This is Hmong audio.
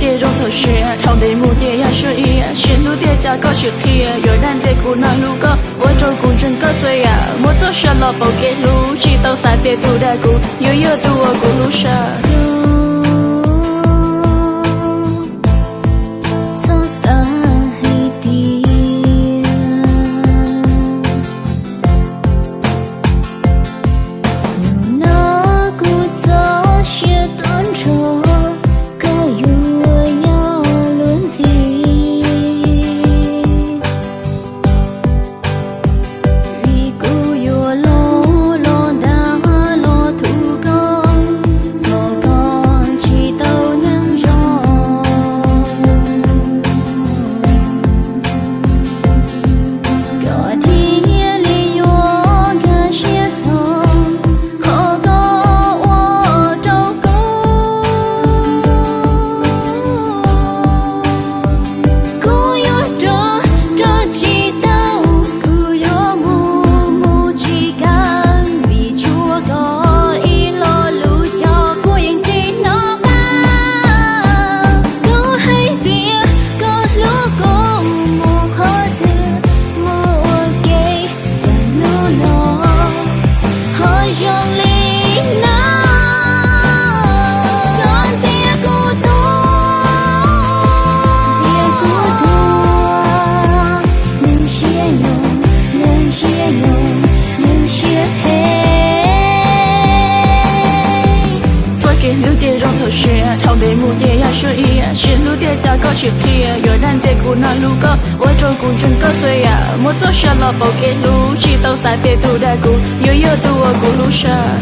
Ces zoo thaum siav, thaum ntev mus ces yog suab iab, siab hlub tiag cas koj tsis qhia, yuav dag ntxias kuv nag lus koj, ua rau kuv ntseeg koj txhua yam, muab txoj sia los pauv kev hlub, tsis tau xav tias tus dag kuv yuav yog tus uas kuv hlub sab. Txhob xav hais tias hnub no kuv txoj sia tuaj nrho, koj yuav nyob luag ntxhi. Vim kuv yuav los los nta los thum koj, kom koj tsis tau nyob zoo. Koj thiaj li yuav nkag siab txog qhov koj ua rau kuv. Kuv yuav rov rov tsis tau, kuv yuav mus mus tsis kam, vim tshuav koj ib lo lus cog kuv yeej tsis hnov qab. Koj hais tias koj hlub kuv mus qhov twg, mus ua ke, cas hnub no ho zoo li no. Koj ntxias kuv tuag, ntxias kuv tuag, neeg siab nyoog, neeg siab nyoog, neeg siab phem. Txoj kev hlub ces zoo thaum siav, thaum ntev mus ces yog suab iab, siab hlub tiag cas koj tsis qhia, yuav dag ntxias kuv nag lus koj, ua rau kuv ntseeg koj txhua yam, muab txoj sia los pauv kev hlub, tsis tau xav tias tus dag kuv yuav yog tus uas kuv hlub sab.